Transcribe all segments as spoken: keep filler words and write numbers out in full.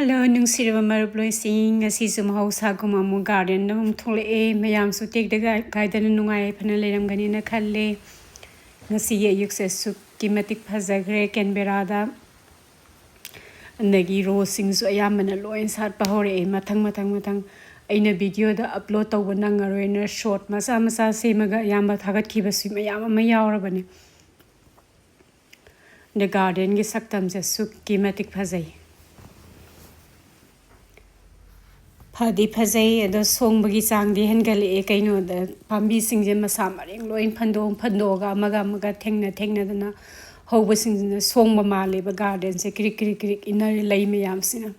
Hello, ꯅꯨꯡꯁꯤꯔꯕ ꯃꯔꯨꯞ ꯂꯣꯏꯁꯤꯡ, ꯉꯁꯤꯁꯨ ꯃꯍꯧꯁꯥꯒꯨꯝ ꯑꯃꯨꯛ ꯒꯥꯔꯗꯦꯟꯗ ꯑꯃꯨꯛ ꯊꯣꯛꯂꯛꯑꯦ꯫ ꯃꯌꯥꯝꯁꯨ ꯇꯦꯛꯇ ꯀꯥꯏꯗꯅ ꯅꯨꯡꯉꯥꯏ ꯌꯥꯏꯐꯅ ꯂꯩꯔꯝꯒꯅꯤꯅ ꯈꯜꯂꯦ꯫ ꯉꯁꯤꯒꯤ ꯑꯌꯨꯛꯁꯦ ꯑꯁꯨꯛꯀꯤ ꯃꯇꯤꯛ ꯐꯖꯈ꯭ꯔꯦ ꯀꯦꯟꯕꯦꯔꯥꯗ꯫ ꯑꯗꯒꯤ ꯔꯣꯁꯁꯤꯡꯁꯨ ꯑꯌꯥꯝꯕꯅ ꯂꯣꯏ ꯁꯥꯠꯄ ꯍꯧꯔꯛꯑꯦ, ꯃꯊꯪ ꯃꯊꯪ ꯃꯊꯪ꯫ ꯑꯩꯅ ꯚꯤꯗꯤꯑꯣꯗ ꯑꯞꯂꯣꯗ ꯇꯧꯕ ꯅꯪꯉꯔꯣꯏꯅ ꯁꯣꯔꯠ ꯃꯆꯥ ꯃꯆꯥ ꯁꯦꯝꯃꯒ ꯑꯌꯥꯝꯕ ꯊꯥꯒꯠꯈꯤꯕꯁꯨ ꯃꯌꯥꯝ ꯑꯃ ꯌꯥꯎꯔꯕꯅꯦ꯫ ꯑꯗ ꯒꯥꯔꯗꯦꯟꯒꯤ ꯁꯛꯇꯝꯁꯦ ꯑꯁꯨꯛꯀꯤ ꯃꯇꯤꯛ ꯐꯖꯩ꯫ ꯐꯗꯤ ꯐꯖꯩ, ꯑꯗꯣ ꯁꯣꯡꯕꯒꯤ ꯆꯥꯡꯗꯤ ꯍꯦꯟꯒꯠꯂꯛꯑꯦ꯫ ꯀꯩꯅꯣꯗ ꯄꯥꯝꯕꯤꯁꯤꯡꯁꯦ ꯃꯁꯥ ꯃꯔꯦꯡ ꯂꯣꯏ ꯐꯟꯗꯣꯛ ꯐꯟꯗꯣꯛꯑꯒ ꯑꯃꯒ ꯑꯃꯒ ꯊꯦꯡꯅ ꯊꯦꯡꯅꯗꯅ ꯍꯧꯕꯁꯤꯡꯁꯤꯅ ꯁꯣꯡꯕ ꯃꯥꯜꯂꯦꯕ꯫ ꯒꯥꯔꯗꯦꯟꯁꯦ ꯀ꯭ꯔꯤꯛ ꯀ꯭ꯔꯤꯛ ꯀ꯭ꯔꯤꯛ ꯏꯟꯅꯔꯦ ꯂꯩ ꯃꯌꯥꯝꯁꯤꯅ꯫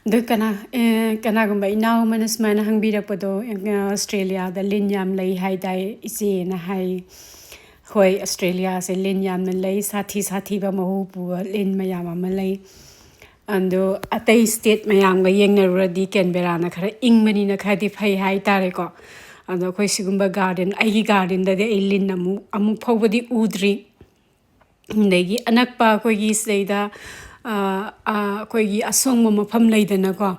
ꯑꯗꯨ ꯀꯅꯥ-, ꯑꯦ, ꯀꯅꯥꯒꯨꯝꯕ ꯏꯅꯥꯎ ꯑꯃꯅ ꯁꯨꯃꯥꯏꯅ ꯍꯪꯕꯤꯔꯛꯄꯗꯣ, ꯑꯦ, ꯑꯁꯇ꯭ꯔꯦꯂꯤꯌꯥꯗ ꯂꯤꯟ ꯌꯥꯝ ꯂꯩ ꯍꯥꯏꯗꯥꯏ ꯏꯆꯦꯅ ꯍꯥꯏ꯫ ꯍꯣꯏ, ꯑꯁꯇ꯭ꯔꯦꯂꯤꯌꯥꯁꯦ ꯂꯤꯟ ꯌꯥꯝꯅ ꯂꯩ, ꯁꯥꯊꯤ ꯁꯥꯊꯤꯕ ꯃꯍꯨ ꯄꯨꯕ ꯂꯤꯟ ꯃꯌꯥꯝ ꯑꯃ ꯂꯩ꯫ ꯑꯗꯣ ꯑꯇꯩ ꯁ꯭ꯇꯦꯠ ꯃꯌꯥꯝꯒ ꯌꯦꯡꯅꯔꯨꯔꯗꯤ ꯀꯦꯟꯕꯦꯔꯥꯅ ꯈꯔ ꯏꯪꯕꯅꯤꯅ ꯈꯔꯗꯤ ꯐꯩ ꯍꯥꯏꯇꯥꯔꯦꯀꯣ꯫ ꯑꯗꯣ ꯑꯩꯈꯣꯏ ꯁꯤꯒꯨꯝꯕ ꯒꯥꯔꯗꯦꯟ, ꯑꯩꯒꯤ ꯒꯥꯔꯗꯦꯟꯗꯗꯤ ꯑꯩ ꯂꯤꯟ ꯑꯃꯨꯛ, ꯑꯃꯨꯛ ꯐꯥꯎꯕꯗꯤ ꯎꯗ꯭ꯔꯤ꯫ ꯑꯗꯒꯤ ꯑꯅꯛꯄ ꯑꯩꯈꯣꯏꯒꯤ ꯁꯤꯗꯩꯗ, ꯑ, ꯑ, ꯑꯩꯈꯣꯏꯒꯤ ꯑꯁꯣꯡꯕ ꯃꯐꯝ ꯂꯩꯗꯅꯀꯣ,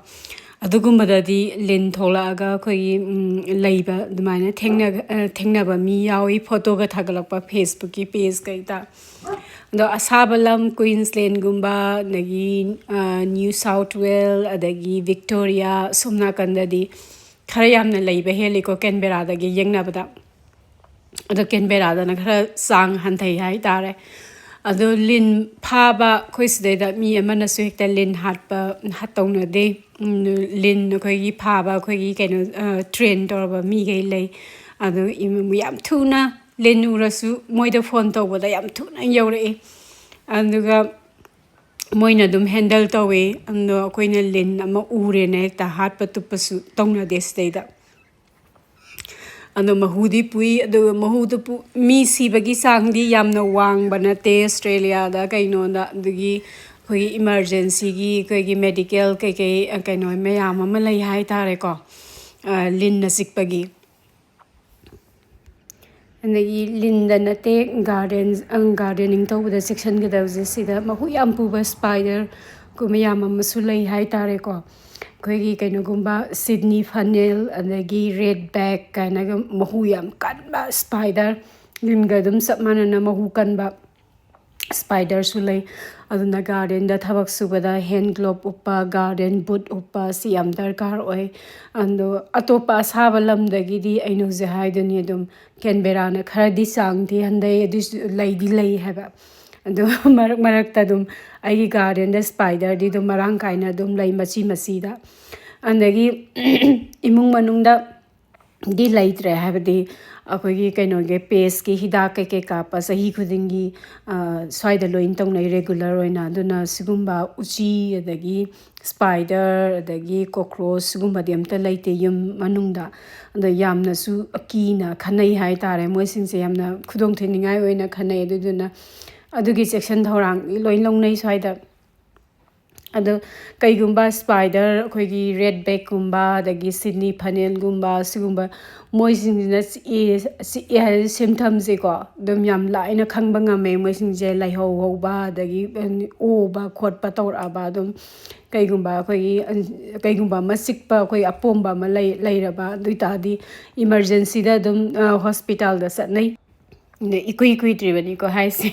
ꯑꯗꯨꯒꯨꯝꯕꯗꯗꯤ ꯂꯤꯟ ꯊꯣꯛꯂꯛꯑꯒ ꯑꯩꯈꯣꯏꯒꯤ, ꯎꯝ, ꯂꯩꯕ ꯑꯗꯨꯃꯥꯏꯅ ꯊꯦꯡꯅ-, ꯑ, ꯊꯦꯡꯅꯕ ꯃꯤ ꯌꯥꯎꯏ, ꯐꯣꯇꯣꯒ ꯊꯥꯒꯠꯂꯛꯄ ꯐꯦꯁꯕꯨꯛꯀꯤ ꯄꯦꯖ ꯀꯩꯗ꯫ ꯑꯗꯣ ꯑꯁꯥꯕ ꯂꯝ ꯀ꯭ꯋꯤꯟꯁꯂꯦꯟꯒꯨꯝꯕ, ꯑꯗꯒꯤ, ꯑ, ꯅ꯭ꯌꯨ ꯁꯥꯎꯠ ꯋꯦꯜ, ꯑꯗꯒꯤ ꯚꯤꯛꯇꯣꯔꯤꯌꯥ, ꯁꯣꯝ ꯅꯥꯀꯟꯗꯗꯤ ꯈꯔ ꯌꯥꯝꯅ ꯂꯩꯕ ꯍꯦꯜꯂꯤꯀꯣ ꯀꯦꯟꯕꯦꯔꯥꯗꯒꯤ ꯌꯦꯡꯅꯕꯗ꯫ ꯑꯗꯣ ꯀꯦꯟꯕꯦꯔꯥꯗꯅ ꯈꯔ ꯆꯥꯡ ꯍꯟꯊꯩ ꯍꯥꯏꯇꯥꯔꯦ꯫ ꯑꯗꯣ ꯂꯤꯟ ꯐꯥꯕ ꯑꯩꯈꯣꯏ ꯁꯤꯗꯩꯗ ꯃꯤ ꯑꯃꯅꯁꯨ ꯍꯦꯛꯇ ꯂꯤꯟ ꯍꯥꯠꯄ, ꯍꯥꯠ ꯇꯧꯅꯗꯦ꯫ ꯎꯝ, ꯂꯤꯟ ꯑꯩꯈꯣꯏꯒꯤ ꯐꯥꯕ, ꯑꯩꯈꯣꯏꯒꯤ ꯀꯩꯅꯣ, ꯑ, ꯇ꯭ꯔꯦꯟ ꯇꯧꯔꯕ ꯃꯤꯈꯩ ꯂꯩ꯫ ꯑꯗꯣ ꯏꯃ-, ꯌꯥꯝ ꯊꯨꯅ ꯂꯤꯟ ꯎꯔꯁꯨ ꯃꯣꯏꯗ ꯐꯣꯟ ꯇꯧꯕꯗ ꯌꯥꯝ ꯊꯨꯅ ꯌꯧꯔꯛꯏ꯫ ꯑꯗꯨꯒ ꯃꯣꯏꯅ ꯑꯗꯨꯝ ꯍꯦꯟꯗꯜ ꯇꯧꯋꯦ꯫ ꯑꯗꯣ ꯑꯩꯈꯣꯏꯅ ꯂꯤꯟ ꯑꯃ ꯎꯔꯦꯅ ꯍꯦꯛꯇ ꯍꯥꯠꯄ ꯇꯨꯞꯄꯁꯨ ꯇꯧꯅꯗꯦ ꯁꯤꯗꯩꯗ꯫ ꯑꯗꯣ ꯃꯍꯨꯗꯤ ꯄꯨꯏ, ꯑꯗꯨꯒ ꯃꯍꯨꯗꯨ ꯄꯨ-, ꯃꯤ ꯁꯤꯕꯒꯤ ꯆꯥꯡꯗꯤ ꯌꯥꯝꯅ ꯋꯥꯡꯕ ꯅꯠꯇꯦ ꯑꯁꯇ꯭ꯔꯦꯂꯤꯌꯥꯗ꯫ ꯀꯩꯅꯣꯗ, ꯑꯗꯨꯒꯤ ꯑꯩꯈꯣꯏꯒꯤ ꯏꯃꯥꯔꯖꯦꯟꯁꯤꯒꯤ ꯑꯩꯈꯣꯏꯒꯤ ꯃꯦꯗꯤꯀꯦꯜ ꯀꯩꯀꯩ, ꯑ, ꯀꯩꯅꯣ ꯃꯌꯥꯝ ꯑꯃ ꯂꯩ ꯍꯥꯏꯇꯥꯔꯦꯀꯣ, ꯑ, ꯂꯤꯟꯅ ꯆꯤꯛꯄꯒꯤ꯫ ꯑꯗꯒꯤ ꯂꯤꯟꯗ ꯅꯠꯇꯦ, ꯒꯥꯔꯗꯦꯟ, ꯑꯪ, ꯒꯥꯔꯗꯦꯅꯤꯡ ꯇꯧꯕꯗ ꯆꯦꯛꯁꯤꯟꯒꯗꯕꯁꯦ ꯁꯤꯗ ꯃꯍꯨ ꯌꯥꯝ ꯄꯨꯕ ꯁ꯭ꯄꯥꯏꯗꯔ, ꯀꯨꯝ-, ꯃꯌꯥꯝ ꯑꯃꯁꯨ ꯂꯩ ꯍꯥꯏ ꯇꯥꯔꯦꯀꯣ꯫ ꯑꯩꯈꯣꯏꯒꯤ ꯀꯩꯅꯣꯒꯨꯝꯕ ꯁꯤꯗꯅꯤ ꯐꯅꯦꯜ, ꯑꯗꯒꯤ ꯔꯦꯗ ꯕꯦꯛ ꯀꯥꯏꯅꯒ ꯃꯍꯨ ꯌꯥꯝ ꯀꯟꯕ ꯁ꯭ꯄꯥꯏꯗꯔ, ꯂꯤꯟꯒ ꯑꯗꯨꯝ ꯆꯞ ꯃꯥꯟꯅꯅ ꯃꯍꯨ ꯀꯟꯕ ꯁ꯭ꯄꯥꯏꯗꯔꯁꯨ ꯂꯩ꯫ ꯑꯗꯨꯅ ꯒꯥꯔꯗꯦꯟꯗ ꯊꯕꯛ ꯁꯨꯕꯗ ꯍꯦꯟ ꯒ꯭ꯂꯣꯞ ꯎꯞꯄ, ꯒꯥꯔꯗꯦꯟ ꯕꯨꯠ ꯎꯞꯄ, ꯁꯤ ꯌꯥꯝ ꯗꯔꯀꯥꯔ ꯑꯣꯏ꯫ ꯑꯗꯣ ꯑꯇꯣꯞꯄ ꯑꯁꯥꯕ ꯂꯝꯗꯒꯤꯗꯤ ꯑꯩꯅ ꯍꯧꯖꯤꯛ ꯍꯥꯏꯗꯨꯅꯤ, ꯑꯗꯨꯝ ꯀꯦꯟꯕꯦꯔꯥꯅ ꯈꯔꯗꯤ ꯆꯥꯡ ꯊꯤꯍꯟꯗꯩ, ꯑꯗꯨꯏꯁꯨ ꯂꯩꯗꯤ ꯂꯩ ꯍꯥꯏꯕ꯫ ꯑꯗꯣ ꯃꯔꯛ ꯃꯔꯛꯇ ꯑꯗꯨꯝ ꯑꯩꯒꯤ ꯒꯥꯔꯗꯦꯟꯗ ꯁ꯭ꯄꯥꯏꯗꯔꯗꯤ ꯑꯗꯨꯝ ꯃꯔꯥꯡ ꯀꯥꯏꯅ ꯑꯗꯨꯝ ꯂꯩ, ꯃꯆꯤ ꯃꯆꯤꯗ꯫ ꯑꯗꯒꯤ ꯏꯃꯨꯡ ꯃꯅꯨꯡꯗ ꯗꯤ ꯂꯩꯇ꯭ꯔꯦ, ꯍꯥꯏꯕꯗꯤ ꯑꯩꯈꯣꯏꯒꯤ ꯀꯩꯅꯣꯒꯤ ꯄꯦꯁꯀꯤ ꯍꯤꯗꯥꯛ ꯀꯩꯀꯩ ꯀꯥꯞꯄ ꯆꯍꯤ ꯈꯨꯗꯤꯡꯒꯤ, ꯑ, ꯁ꯭ꯋꯥꯏꯗ ꯂꯣꯏꯅ ꯇꯧꯅꯩ ꯔꯦꯒꯨꯂꯔ ꯑꯣꯏꯅ꯫ ꯑꯗꯨꯅ ꯁꯤꯒꯨꯝꯕ ꯎꯆꯤ, ꯑꯗꯒꯤ ꯁ꯭ꯄꯥꯏꯗꯔ, ꯑꯗꯒꯤ ꯀꯣꯀ꯭ꯔꯣꯁ, ꯁꯤꯒꯨꯝꯕꯗꯤ ꯑꯝꯇ ꯂꯩꯇꯦ ꯌꯨꯝ ꯃꯅꯨꯡꯗ꯫ ꯑꯗꯣ ꯌꯥꯝꯅꯁꯨ ꯀꯤꯅ ꯈꯟꯅꯩ ꯍꯥꯏ ꯇꯥꯔꯦ, ꯃꯣꯏꯁꯤꯡꯁꯦ ꯌꯥꯝꯅ ꯈꯨꯗꯣꯡ ꯊꯤꯅꯤꯡꯉꯥꯏ ꯑꯣꯏꯅ ꯈꯟꯅꯩ꯫ ꯑꯗꯨꯗꯨꯅ ꯑꯗꯨꯒꯤ ꯆꯦꯛꯁꯤꯟ ꯊꯧꯔꯥꯡ ꯂꯣꯏ ꯂꯧꯅꯩ ꯁ꯭ꯋꯥꯏꯗ꯫ ꯑꯗꯣ ꯀꯩꯒꯨꯝꯕ ꯁ꯭ꯄꯥꯏꯗꯔ, ꯑꯩꯈꯣꯏꯒꯤ ꯔꯦꯗ ꯕꯦꯛꯀꯨꯝꯕ, ꯑꯗꯒꯤ ꯁꯤꯗꯅꯤ ꯐꯅꯦꯜꯒꯨꯝꯕ, ꯁꯤꯒꯨꯝꯕ ꯃꯣꯏꯁꯤꯡꯁꯤꯅ ꯆꯤꯛꯑꯦ, ꯆꯤꯛꯑꯦ ꯍꯥꯏꯔꯗꯤ ꯁꯤꯝꯇꯝꯁꯦꯀꯣ, ꯑꯗꯨꯝ ꯌꯥꯝ ꯂꯥꯏꯅ ꯈꯪꯕ ꯉꯝꯃꯦ꯫ ꯃꯣꯏꯁꯤꯡꯁꯦ ꯂꯥꯏꯍꯧ ꯍꯧꯕ, ꯑꯗꯒꯤ ꯑꯣꯕ ꯈꯣꯠꯄ ꯇꯧꯔꯛꯑꯕ, ꯑꯗꯨꯝ ꯀꯩꯒꯨꯝꯕ ꯑꯩꯈꯣꯏꯒꯤ, ꯀꯩꯒꯨꯝꯕ ꯑꯃ ꯆꯤꯛꯄ, ꯑꯩꯈꯣꯏ ꯑꯄꯣꯝꯕ ꯑꯃ ꯂꯩ-, ꯂꯩꯔꯕ, ꯑꯗꯨ ꯑꯣꯏ ꯇꯥꯔꯗꯤ ꯏꯃꯥꯔꯖꯦꯟꯁꯤꯗ ꯑꯗꯨꯝ, ꯑ, ꯍꯣꯁꯄꯤꯇꯥꯜꯗ ꯆꯠꯅꯩ꯫ ꯑꯗ ꯏꯀꯨꯏ ꯀꯨꯏꯗ꯭ꯔꯤꯕꯅꯤꯀꯣ ꯍꯥꯏꯁꯦ꯫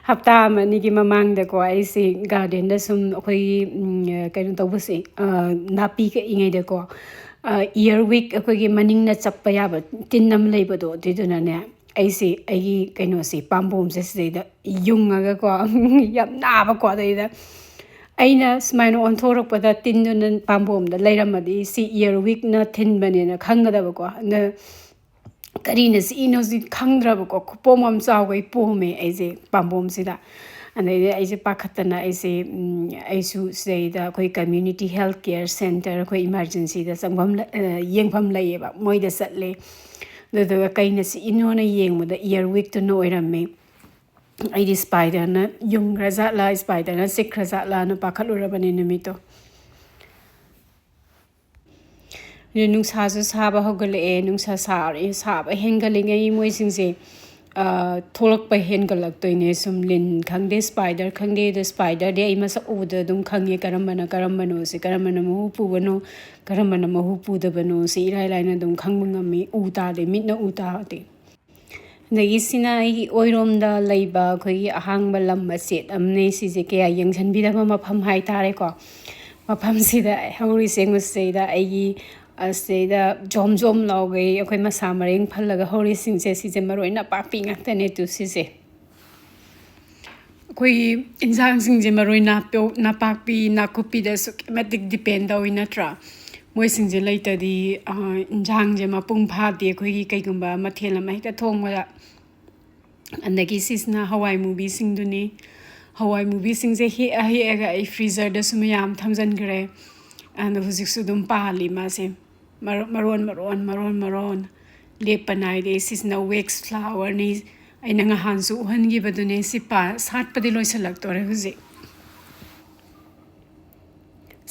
ꯍꯞꯇꯥ ꯑꯃ ꯑꯅꯤꯒꯤ ꯃꯃꯥꯡꯗꯀꯣ ꯑꯩꯁꯦ ꯒꯥꯔꯗꯦꯟꯗ ꯁꯨꯝ ꯑꯩꯈꯣꯏꯒꯤ, ꯎꯝ, ꯀꯩꯅꯣ ꯇꯧꯕꯁꯦ, ꯑ, ꯅꯥꯄꯤ ꯀꯛꯏꯉꯩꯗꯀꯣ, ꯑ, ꯏꯌꯔ ꯋꯤꯛ, ꯑꯩꯈꯣꯏꯒꯤ ꯃꯅꯤꯡꯅ ꯆꯞꯄ ꯌꯥꯕ ꯇꯤꯟ ꯑꯃ ꯂꯩꯕꯗꯣ, ꯑꯗꯨꯏꯗꯨꯅꯅꯦ, ꯑꯩꯁꯦ ꯑꯩꯒꯤ ꯀꯩꯅꯣꯁꯦ, ꯄꯥꯝꯕꯣꯝꯁꯦ ꯁꯤꯗꯩꯗ ꯌꯨꯡꯉꯒꯀꯣ, ꯌꯥꯝ ꯅꯥꯕꯀꯣ, ꯑꯗꯩꯗ ꯑꯩꯅ ꯁꯨꯃꯥꯏꯅ ꯑꯣꯟꯊꯣꯔꯛꯄꯗ ꯇꯤꯟꯗꯨꯅ ꯄꯥꯝꯕꯣꯝꯗ ꯂꯩꯔꯝꯃꯗꯤ ꯁꯤ ꯏꯌꯔ ꯋꯤꯛꯅ ꯊꯤꯟꯕꯅꯦꯅ ꯈꯪꯒꯗꯕꯀꯣ꯫ ꯑꯗ ꯀꯔꯤꯅ ꯆꯤꯛꯏꯅꯣ ꯁꯤ ꯈꯪꯗ꯭ꯔꯕꯀꯣ, ꯈꯨꯄꯣꯝ ꯑꯃ ꯆꯥꯎꯈꯩ ꯄꯣꯝꯃꯦ ꯑꯩꯁꯦ ꯄꯥꯝꯕꯣꯝꯁꯤꯗ꯫ ꯑꯗꯩꯗꯤ ꯑꯩꯁꯦ ꯄꯥꯈꯠꯇꯅ ꯑꯩꯁꯦ, ꯎꯝ, ꯑꯩꯁꯨ ꯁꯤꯗꯩꯗ ꯑꯩꯈꯣꯏ ꯀꯝꯃ꯭ꯌꯨꯅꯤꯇꯤ ꯍꯦꯜꯊ ꯀꯦꯌꯔ ꯁꯦꯟꯇꯔ, ꯑꯩꯈꯣꯏ ꯏꯃꯥꯔꯖꯦꯟꯁꯤꯗ ꯆꯪꯐꯝ ꯂ-, ꯑ, ꯌꯦꯡꯐꯝ ꯂꯩꯌꯦꯕ, ꯃꯣꯏꯗ ꯆꯠꯂꯦ꯫ ꯑꯗꯨꯗꯨꯒ ꯀꯩꯅ ꯆꯤꯛꯏꯅꯣꯅ ꯌꯦꯡꯕꯗ ꯏꯌꯔ ꯋꯤꯛꯇꯨꯅ ꯑꯣꯏꯔꯝꯃꯦ꯫ ꯑꯩꯗꯤ ꯁ꯭ꯄꯥꯏꯗꯔꯅ ꯌꯨꯡꯈ꯭ꯔꯖꯥꯠꯂꯥ, ꯁ꯭ꯄꯥꯏꯗꯔꯅ ꯆꯤꯛꯈ꯭ꯔꯖꯥꯠꯂꯥꯅ ꯄꯥꯈꯠꯂꯨꯔꯕꯅꯦ ꯅꯨꯃꯤꯠꯇꯣ꯫ ꯑꯗꯨ ꯅꯨꯡꯁꯥꯁꯨ ꯁꯥꯕ ꯍꯧꯒꯠꯂꯛꯑꯦ꯫ ꯅꯨꯡꯁꯥ ꯁꯥꯔꯦ-, ꯁꯥꯕ ꯍꯦꯟꯒꯠꯂꯤꯉꯩ ꯃꯣꯏꯁꯤꯡꯁꯦ ꯊꯣꯛꯂꯛꯄ ꯍꯦꯟꯒꯠꯂꯛꯇꯣꯏꯅꯦ꯫ ꯁꯨꯝ ꯂꯤꯟ ꯈꯪꯗꯦ, ꯁ꯭ꯄꯥꯏꯗꯔ ꯈꯪꯗꯦ, ꯑꯗꯣ ꯁ꯭ꯄꯥꯏꯗꯔꯗꯤ ꯑꯩ ꯃꯁꯛ ꯎꯕꯗ ꯑꯗꯨꯝ ꯈꯪꯉꯦ ꯀꯔꯝꯕꯅ ꯀꯔꯝꯕꯅꯣꯁꯦ, ꯀꯔꯝꯕꯅ ꯃꯍꯨ ꯄꯨꯕꯅꯣ, ꯀꯔꯝꯕꯅ ꯃꯍꯨ ꯄꯨꯗꯕꯅꯣꯁꯦ ꯏꯔꯥꯏ ꯂꯥꯏꯅ ꯑꯗꯨꯝ ꯈꯪꯕ ꯉꯝꯃꯤ, ꯎ ꯇꯥꯔꯗꯤ, ꯃꯤꯠꯅ ꯎ ꯇꯥꯔꯗꯤ꯫ ꯑꯗꯒꯤ ꯁꯤꯅ ꯑꯩꯒꯤ ꯑꯣꯏꯔꯣꯝꯗ ꯂꯩꯕ ꯑꯩꯈꯣꯏꯒꯤ ꯑꯍꯥꯡꯕ ꯂꯝ ꯃꯆꯦꯠ ꯑꯃꯅꯦ꯫ ꯁꯤꯁꯦ ꯀꯌꯥ ꯌꯦꯡꯁꯤꯟꯕꯤꯗꯕ ꯃꯐꯝ ꯍꯥꯏꯇꯥꯔꯦꯀꯣ꯫ ꯃꯐꯝꯁꯤꯗ ꯍꯧꯔꯤꯁꯦ, ꯃꯁꯤꯗꯩꯗ ꯑꯩꯒꯤ, ꯑꯁꯤꯗꯩꯗ ꯖꯣꯝ ꯖꯣꯝ ꯂꯥꯎꯒꯩ ꯑꯩꯈꯣꯏ ꯃꯁꯥ ꯃꯔꯦꯡ ꯐꯜꯂꯒ ꯍꯧꯔꯤꯁꯤꯡꯁꯦ, ꯁꯤꯁꯦ ꯃꯔꯣꯏ ꯅꯄꯥꯛꯄꯤ ꯉꯥꯛꯇꯅꯦ ꯇꯨ ꯁꯤꯁꯦ꯫ ꯑꯩꯈꯣꯏꯒꯤ ꯏꯟꯁꯥꯡꯁꯤꯡꯁꯦ ꯃꯔꯣꯏ ꯅꯥꯄꯣ-, ꯅꯄꯥꯛꯄꯤ, ꯅꯥꯀꯨꯞꯄꯤꯗ ꯑꯁꯨꯛꯀꯤ ꯃꯇꯤꯛ depend ꯇꯧꯏ ꯅꯠꯇ꯭ꯔꯥ? ꯃꯣꯏꯁꯤꯡꯁꯦ ꯂꯩꯇꯗꯤ, ꯑ, ꯏꯟꯁꯥꯡꯁꯦ ꯃꯄꯨꯡ ꯐꯥꯗꯦ꯫ ꯑꯩꯈꯣꯏꯒꯤ ꯀꯩꯒꯨꯝꯕ ꯃꯊꯦꯜ ꯑꯃ ꯍꯦꯛꯇ ꯊꯣꯡꯕꯗ꯫ ꯑꯗꯒꯤ ꯁꯤꯁꯤꯅ ꯍꯋꯥꯏ ꯃꯨꯕꯤꯁꯤꯡꯗꯨꯅꯤ꯫ ꯍꯋꯥꯏ ꯃꯨꯕꯤꯁꯤꯡꯁꯦ ꯍꯦꯛꯑ ꯍꯦꯛꯑꯒ ꯑꯩ freezerꯗꯁꯨ ꯃꯌꯥꯝ ꯊꯝꯖꯤꯟꯈ꯭ꯔꯦ꯫ ꯑꯗꯣ ꯍꯧꯖꯤꯛꯁꯨ ꯑꯗꯨꯝ ꯄꯥꯜꯂꯤ ꯃꯥꯁꯦ꯫ ꯃꯔ-, ꯃꯔꯣꯟ, ꯃꯔꯣꯟ, ꯃꯔꯣꯟ, ꯃꯔꯣꯟ꯫ ꯂꯦꯞꯄ ꯅꯥꯏꯗꯦ꯫ ꯁꯤꯁꯤꯅ wax flowerꯅꯤ꯫ ꯑꯩꯅ ꯉꯍꯥꯟꯁꯨ ꯎꯍꯟꯈꯤꯕꯗꯨꯅꯦ꯫ ꯁꯤ ꯄꯥ-, ꯁꯥꯠꯄꯗꯤ ꯂꯣꯏꯁꯤꯜꯂꯛꯇꯣꯔꯦ ꯍꯧꯖꯤꯛ꯫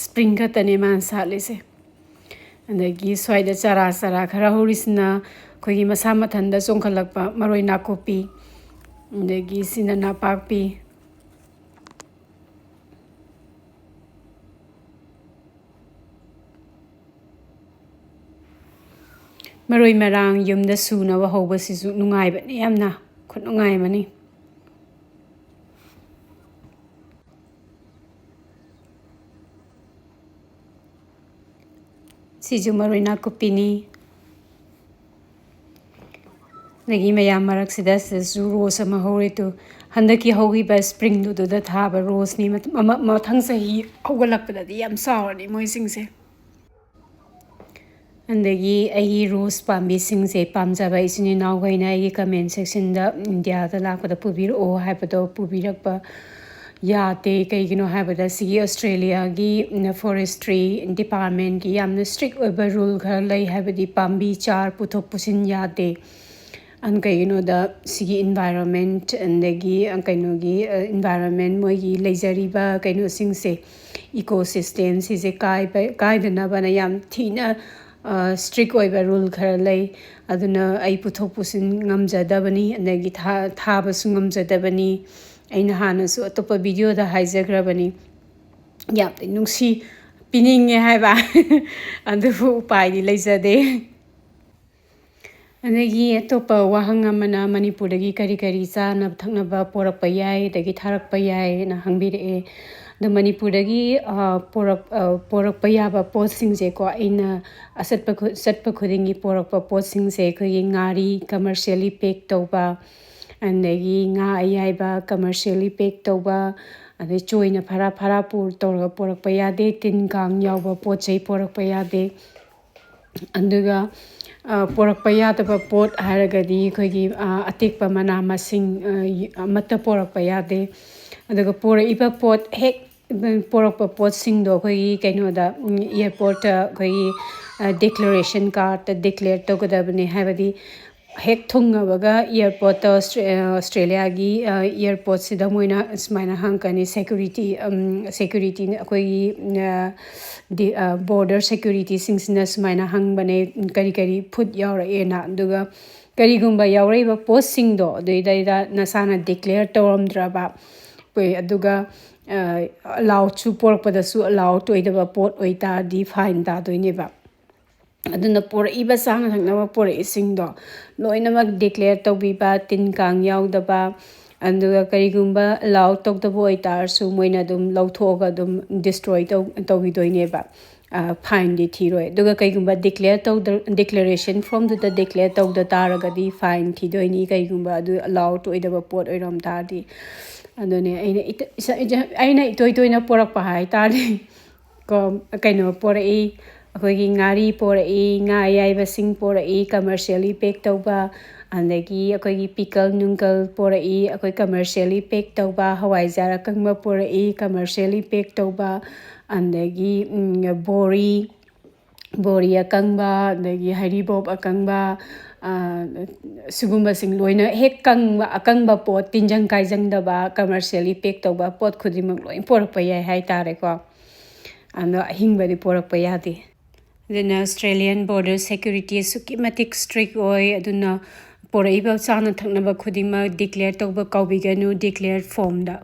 Spring ꯈꯛꯇꯅꯦ ꯃꯥꯅ ꯁꯥꯠꯂꯤꯁꯦ꯫ ꯑꯗꯒꯤ ꯁ꯭ꯋꯥꯏꯗ ꯆꯔꯥ ꯆꯔꯥ ꯈꯔ ꯍꯧꯔꯤꯁꯤꯅ ꯑꯩꯈꯣꯏꯒꯤ ꯃꯁꯥ ꯃꯊꯟꯇ ꯆꯣꯡꯈꯠꯂꯛꯄ ꯃꯔꯣꯏ ꯅꯥꯀꯨꯞꯄꯤ, ꯑꯗꯒꯤ ꯁꯤꯅ ꯅꯄꯥꯛꯄꯤ꯫ ꯃꯔꯣꯏ ꯃꯔꯥꯡ ꯌꯨꯝꯗ ꯁꯨꯅꯕ ꯍꯧꯕꯁꯤꯁꯨ ꯅꯨꯡꯉꯥꯏꯕꯅꯤ ꯌꯥꯝꯅ, ꯈꯨꯅꯨꯡꯉꯥꯏ ꯑꯃꯅꯤ꯫ ꯁꯤꯁꯨ ꯃꯔꯣꯏ ꯅꯥꯀꯨꯞꯄꯤꯅꯤ꯫ ꯑꯗꯒꯤ ꯃꯌꯥꯝ ꯃꯔꯛꯁꯤꯗ ꯁꯤꯗꯁꯨ rose ꯑꯃ ꯍꯧꯔꯦ ꯇꯨ꯫ ꯍꯟꯗꯛꯀꯤ ꯍꯧꯈꯤꯕ springꯗꯨꯗ ꯊꯥꯕ roseꯅꯤ꯫ ꯃ-, ꯃ-, ꯃꯊꯪ ꯆꯍꯤ ꯍꯧꯒꯠꯂꯛꯄꯗꯗꯤ ꯌꯥꯝ ꯆꯥꯎꯔꯅꯤ ꯃꯣꯏꯁꯤꯡꯁꯦ꯫ ꯑꯗꯒꯤ ꯑꯩꯒꯤ rose ꯄꯥꯝꯕꯤꯁꯤꯡꯁꯦ ꯄꯥꯝꯖꯕ ꯏꯆꯤꯟ ꯏꯅꯥꯎꯈꯩꯅ ꯑꯩꯒꯤ comment sectionꯗ ꯏꯟꯗꯤꯌꯥꯗ ꯂꯥꯛꯄꯗ ꯄꯨꯕꯤꯔꯛꯑꯣ ꯍꯥꯏꯕꯗꯣ ꯄꯨꯕꯤꯔꯛꯄ ꯌꯥꯗꯦ꯫ ꯀꯩꯒꯤꯅꯣ ꯍꯥꯏꯕꯗ ꯁꯤꯒꯤ ꯑꯣꯁꯇ꯭ꯔꯦꯂꯤꯌꯥꯒꯤ forestry departmentꯀꯤ ꯌꯥꯝꯅ strict ꯑꯣꯏꯕ rule ꯈꯔ ꯂꯩ, ꯍꯥꯏꯕꯗꯤ ꯄꯥꯝꯕꯤ ꯆꯥꯔ ꯄꯨꯊꯣꯛ ꯄꯨꯁꯤꯟ ꯌꯥꯗꯦ꯫ ꯑꯟ-, ꯀꯩꯒꯤꯅꯣꯗ ꯁꯤꯒꯤ environment ꯑꯗꯒꯤ, ꯑ, ꯀꯩꯅꯣꯒꯤ, ꯑ, environment ꯃꯣꯏꯒꯤ ꯂꯩꯖꯔꯤꯕ ꯀꯩꯅꯣꯁꯤꯡꯁꯦ, ecosystem ꯁꯤꯁꯦ ꯀꯥꯏꯕ-, ꯀꯥꯏꯗꯅꯕꯅ ꯌꯥꯝ ꯊꯤꯅ ꯏꯁꯇ꯭ꯔꯤꯛ ꯑꯣꯏꯕ ꯔꯨꯜ ꯈꯔ ꯂꯩ꯫ ꯑꯗꯨꯅ ꯑꯩ ꯄꯨꯊꯣꯛ ꯄꯨꯁꯤꯟ ꯉꯝꯖꯗꯕꯅꯤ, ꯑꯗꯒꯤ ꯊꯥ-, ꯊꯥꯕꯁꯨ ꯉꯝꯖꯗꯕꯅꯤ꯫ ꯑꯩꯅ ꯍꯥꯟꯅꯁꯨ ꯑꯇꯣꯞꯄ ꯚꯤꯗꯤꯑꯣꯗ ꯍꯥꯏꯖꯈ꯭ꯔꯕꯅꯤ꯫ ꯌꯥꯝ ꯅꯨꯡꯁꯤ, ꯄꯤꯅꯤꯡꯉꯦ ꯍꯥꯏꯕ꯫ ꯑꯗꯨꯕꯨ ꯎꯄꯥꯏꯗꯤ ꯂꯩꯖꯗꯦ꯫ ꯑꯗꯒꯤ ꯑꯇꯣꯞꯄ ꯋꯥꯍꯪ ꯑꯃꯅ, ꯃꯅꯤꯄꯨꯔꯗꯒꯤ ꯀꯔꯤ ꯀꯔꯤ ꯆꯥꯅ ꯊꯛꯅꯕ ꯄꯣꯔꯛꯄ ꯌꯥꯏ, ꯑꯗꯒꯤ ꯊꯥꯔꯛꯄ ꯌꯥꯏꯅ ꯍꯪꯕꯤꯔꯛꯑꯦ꯫ ꯑꯗꯣ ꯃꯅꯤꯄꯨꯔꯗꯒꯤ, ꯑ, ꯄꯣꯔꯛ-, ꯑ, ꯄꯣꯔꯛꯄ ꯌꯥꯕ ꯄꯣꯠꯁꯤꯡꯁꯦꯀꯣ, ꯑꯩꯅ ꯑꯆꯠꯄ ꯈꯨ-, ꯆꯠꯄ ꯈꯨꯗꯤꯡꯒꯤ ꯄꯣꯔꯛꯄ ꯄꯣꯠꯁꯤꯡꯁꯦ, ꯑꯩꯈꯣꯏꯒꯤ ꯉꯥꯔꯤ commercially pack ꯇꯧꯕ, ꯑꯗꯒꯤ ꯉꯥ ꯑꯌꯥꯏꯕ commercially pack ꯇꯧꯕ, ꯑꯗꯩ ꯆꯣꯏꯅ ꯐꯔꯥ ꯐꯔꯥ ꯄꯨ-, ꯇꯧꯔꯒ ꯄꯣꯔꯛꯄ ꯌꯥꯗꯦ, ꯇꯤꯟ ꯀꯥꯡ ꯌꯥꯎꯕ ꯄꯣꯠ ꯆꯩ ꯄꯣꯔꯛꯄ ꯌꯥꯗꯦ꯫ ꯑꯗꯨꯒ, ꯑ, ꯄꯣꯔꯛꯄ ꯌꯥꯗꯕ ꯄꯣꯠ ꯍꯥꯏꯔꯒꯗꯤ ꯑꯩꯈꯣꯏꯒꯤ, ꯑ, ꯑꯇꯦꯛꯄ ꯃꯅꯥ ꯃꯁꯤꯡ, ꯑ, ꯌ-, ꯑꯃꯠꯇ ꯄꯣꯔꯛꯄ ꯌꯥꯗꯦ꯫ ꯑꯗꯨꯒ ꯄꯣꯔꯛꯏꯕ ꯄꯣꯠ ꯍꯦꯛ ꯄꯣꯔꯛꯄ ꯄꯣꯠꯁꯤꯡꯗꯣ ꯑꯩꯈꯣꯏꯒꯤ ꯀꯩꯅꯣꯗ, ꯎꯝ, airport ꯇ ꯑꯩꯈꯣꯏꯒꯤ, ꯑ, declaration card ꯇ declare ꯇꯧꯒꯗꯕꯅꯦ꯫ ꯍꯥꯏꯕꯗꯤ ꯍꯦꯛ ꯊꯨꯡꯉꯕꯒ airport ꯇ ꯑꯣꯁꯇ꯭ꯔꯦ-, ꯑ, ꯑꯣꯁꯇ꯭ꯔꯦꯂꯤꯌꯥꯒꯤ, ꯑ, airport ꯁꯤꯗ ꯃꯣꯏꯅ ꯁꯨꯃꯥꯏꯅ ꯍꯪꯉꯛꯀꯅꯤ, security, ꯎꯝ, security ꯅ ꯑꯩꯈꯣꯏꯒꯤ, ꯑ, ꯗꯤ-, ꯑ, border security ꯁꯤꯡꯁꯤꯅ ꯁꯨꯃꯥꯏꯅ ꯍꯪꯕꯅꯦ, ꯀꯔꯤ ꯀꯔꯤ ꯐꯨꯗ ꯌꯥꯎꯔꯛꯑꯦꯅ꯫ ꯑꯗꯨꯒ ꯀꯔꯤꯒꯨꯝꯕ ꯌꯥꯎꯔꯛꯏꯕ ꯄꯣꯠꯁꯤꯡꯗꯣ ꯑꯗꯨꯏꯗꯩꯗ ꯅꯁꯥꯅ declare ꯇꯧꯔꯝꯗ꯭ꯔꯕ, ꯍꯣꯏ, ꯑꯗꯨꯒ, ꯑ, allowed ꯁꯨ ꯄꯣꯔꯛꯄꯗꯁꯨ allowed ꯑꯣꯏꯗꯕ ꯄꯣꯠ ꯑꯣꯏꯇꯥꯔꯗꯤ fine ꯇꯥꯗꯣꯏꯅꯦꯕ꯫ ꯑꯗꯨꯅ ꯄꯣꯔꯛꯏꯕ ꯆꯥꯅ ꯊꯛꯅꯕ ꯄꯣꯔꯛꯏꯁꯤꯡꯗꯣ ꯂꯣꯏꯅꯃꯛ declare ꯇꯧꯕꯤꯕ, ꯇꯤꯟ ꯀꯥꯡ ꯌꯥꯎꯗꯕ, ꯑꯗꯨꯒ ꯀꯔꯤꯒꯨꯝꯕ allowed ꯇꯧꯗꯕ ꯑꯣꯏꯇꯥꯔꯁꯨ ꯃꯣꯏꯅ ꯑꯗꯨꯝ ꯂꯧꯊꯣꯛꯑꯒ ꯑꯗꯨꯝ destroy ꯇꯧ-, ꯇꯧꯈꯤꯗꯣꯏꯅꯦꯕ꯫ ꯑ, fine ꯗꯤ ꯊꯤꯔꯣꯏ꯫ ꯑꯗꯨꯒ ꯀꯩꯒꯨꯝꯕ declare ꯇꯧꯗ-, declaration form ꯗꯨꯗ declare ꯇꯧꯗ ꯇꯥꯔꯒꯗꯤ fine ꯊꯤꯗꯣꯏꯅꯤ, ꯀꯩꯒꯨꯝꯕ ꯑꯗꯨ allowed ꯑꯣꯏꯗꯕ ꯄꯣꯠ ꯑꯣꯏꯔꯝ ꯇꯥꯔꯗꯤ꯫ ꯑꯗꯨꯅꯦ ꯑꯩꯅ ꯏꯇ-, ꯏꯁ-, ꯏꯖ-, ꯑꯩꯅ ꯏꯇꯣꯏ ꯇꯣꯏꯅ ꯄꯣꯔꯛꯄ ꯍꯥꯏꯇꯥꯔꯗꯤ ꯀꯣ, ꯀꯩꯅꯣ ꯄꯣꯔꯛꯏ, ꯑꯩꯈꯣꯏꯒꯤ ꯉꯥꯔꯤ ꯄꯣꯔꯛꯏ, ꯉꯥ ꯑꯌꯥꯏꯕꯁꯤꯡ ꯄꯣꯔꯛꯏ, commercially pack ꯇꯧꯕ, ꯑꯗꯒꯤ ꯑꯩꯈꯣꯏꯒꯤ pickle ꯅꯨꯡꯀꯜ ꯄꯣꯔꯛꯏ, ꯑꯩꯈꯣꯏ commercially pack ꯇꯧꯕ, ꯍꯋꯥꯏꯖꯥꯔ ꯑꯀꯪꯕ ꯄꯣꯔꯛꯏ, commercially pack ꯇꯧꯕ, ꯑꯗꯒꯤ, ꯎꯝ, ꯕꯣꯔꯤ, ꯕꯣꯔꯤ ꯑꯀꯪꯕ, ꯑꯗꯒꯤ ꯍꯩꯔꯤꯕꯣꯞ ꯑꯀꯪꯕ, ꯑ, ꯁꯤꯒꯨꯝꯕꯁꯤꯡ ꯂꯣꯏꯅ ꯍꯦꯛ ꯀꯪꯕ, ꯑꯀꯪꯕ ꯄꯣꯠ, ꯇꯤꯟꯖꯪ ꯀꯥꯏꯖꯪꯗꯕ, commercially pack ꯇꯧꯕ ꯄꯣꯠ ꯈꯨꯗꯤꯡꯃꯛ ꯂꯣꯏ ꯄꯣꯔꯛꯄ ꯌꯥꯏ ꯍꯥꯏꯇꯥꯔꯦꯀꯣ꯫ ꯑꯗꯣ ꯑꯍꯤꯡꯕꯗꯤ ꯄꯣꯔꯛꯄ ꯌꯥꯗꯦ꯫ ꯑꯗꯨꯅ Australian border security ꯑꯁꯨꯛꯀꯤ ꯃꯇꯤꯛ strict ꯑꯣꯏ꯫ ꯑꯗꯨꯅ ꯄꯣꯔꯛꯏꯕ ꯆꯥꯅ ꯊꯛꯅꯕ ꯈꯨꯗꯤꯡꯃꯛ declare ꯇꯧꯕ ꯀꯥꯎꯕꯤꯒꯅꯨ, declared formꯗ꯫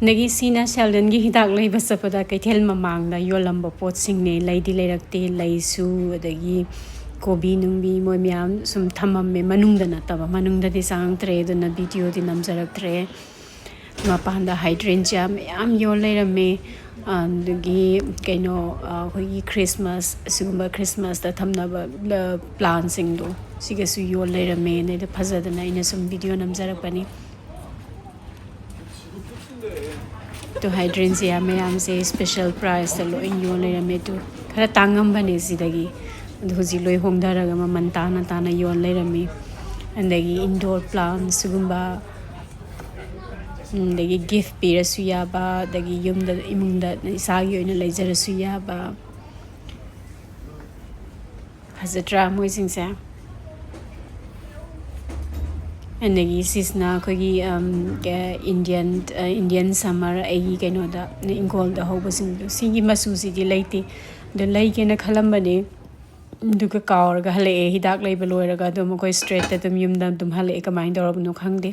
ꯑꯗꯒꯤ ꯁꯤꯅ ꯁꯦꯜꯗꯟꯒꯤ ꯍꯤꯗꯥꯛ ꯂꯩꯕ ꯆꯠꯄꯗ ꯀꯩꯊꯦꯜ ꯃꯃꯥꯡꯗ ꯌꯣꯜꯂꯝꯕ ꯄꯣꯠꯁꯤꯡꯅꯦ꯫ ꯂꯩꯗꯤ ꯂꯩꯔꯛꯇꯦ, ꯂꯩꯁꯨ, ꯑꯗꯒꯤ ꯀꯣꯕꯤ ꯅꯨꯡꯕꯤ ꯃꯣꯏ ꯃꯌꯥꯝ ꯁꯨꯝ ꯊꯝꯃꯝꯃꯦ, ꯃꯅꯨꯡꯗ ꯅꯠꯇꯕ, ꯃꯅꯨꯡꯗꯗꯤ ꯆꯪꯉꯛꯇ꯭ꯔꯦ, ꯑꯗꯨꯅ ꯚꯤꯗꯤꯑꯣꯗꯤ ꯅꯝꯖꯔꯛꯇ꯭ꯔꯦ꯫ ꯃꯄꯥꯟꯗ ꯍꯥꯏꯗ꯭ꯔꯦꯟꯁꯤꯌꯥ ꯃꯌꯥꯝ ꯌꯣꯜ ꯂꯩꯔꯝꯃꯦ꯫ ꯑꯗꯒꯤ ꯀꯩꯅꯣ, ꯑꯩꯈꯣꯏꯒꯤ ꯈ꯭ꯔꯤꯁꯃꯥꯁ, ꯑꯁꯤꯒꯨꯝꯕ ꯈ꯭ꯔꯤꯁꯃꯥꯁꯇ ꯊꯝꯅꯕ ꯄ꯭ꯂꯥꯟꯁꯤꯡꯗꯣ, ꯁꯤꯒꯁꯨ ꯌꯣꯜ ꯂꯩꯔꯝꯃꯦ꯫ ꯑꯗꯩꯗ ꯐꯖꯗꯅ ꯑꯩꯅ ꯁꯨꯝ ꯚꯤꯗꯤꯑꯣ ꯅꯝꯖꯔꯛꯄꯅꯤ꯫ ꯇꯨ ꯍꯥꯏꯗ꯭ꯔꯦꯟꯁꯤꯌꯥ ꯃꯌꯥꯝꯁꯦ ꯁ꯭ꯄꯦꯁꯦꯜ ꯄ꯭ꯔꯥꯏꯁꯇ ꯂꯣꯏ ꯌꯣꯟ ꯂꯩꯔꯝꯃꯦ꯫ ꯇꯨ ꯈꯔ ꯇꯥꯡꯉꯝꯕꯅꯦ ꯁꯤꯗꯒꯤ, ꯑꯗꯨ ꯍꯧꯖꯤꯛ ꯂꯣꯏ ꯍꯣꯡꯊꯔꯒ ꯃꯃꯜ ꯇꯥꯅ ꯇꯥꯅ ꯌꯣꯟ ꯂꯩꯔꯝꯃꯤ꯫ ꯑꯗꯒꯤ ꯏꯟꯗꯣꯔ ꯄ꯭ꯂꯥꯟ ꯁꯤꯒꯨꯝꯕ, ꯑꯗꯒꯤ ꯒꯤꯐ ꯄꯤꯔꯁꯨ ꯌꯥꯕ, ꯑꯗꯒꯤ ꯌꯨꯝꯗ, ꯏꯃꯨꯡꯗ ꯏꯁꯥꯒꯤ ꯑꯣꯏꯅ ꯂꯩꯖꯔꯁꯨ ꯌꯥꯕ꯫ ꯐꯖꯗ꯭ꯔꯥ ꯃꯣꯏꯁꯤꯡꯁꯦ? ꯑꯗꯒꯤ ꯁꯤꯁꯤꯅ ꯑꯩꯈꯣꯏꯒꯤ, ꯎꯝ, ꯀ-, ꯏꯟꯗꯤꯌꯟ, ꯑ, ꯏꯟꯗꯤꯌꯟ ꯁꯝꯃꯔ ꯑꯩꯒꯤ ꯀꯩꯅꯣꯗ, ꯏꯪꯈꯣꯜꯗ ꯍꯧꯕꯁꯤꯡꯗꯣ꯫ ꯁꯤꯒꯤ ꯃꯆꯨꯁꯤꯗꯤ ꯂꯩꯇꯦ, ꯑꯗꯣ ꯂꯩꯒꯦꯅ ꯈꯜꯂꯝꯕꯅꯦ, ꯑꯗꯨꯒ ꯀꯥꯎꯔꯒ ꯍꯜꯂꯛꯑꯦ꯫ ꯍꯤꯗꯥꯛ ꯂꯩꯕ ꯂꯣꯏꯔꯒ ꯑꯗꯨꯝ ꯑꯩꯈꯣꯏ ꯁ꯭ꯇ꯭ꯔꯦꯠꯇ ꯑꯗꯨꯝ ꯌꯨꯝꯗ ꯑꯗꯨꯝ ꯍꯜꯂꯛꯑꯦ, ꯀꯃꯥꯏꯅ ꯇꯧꯔꯕꯅꯣ ꯈꯪꯗꯦ꯫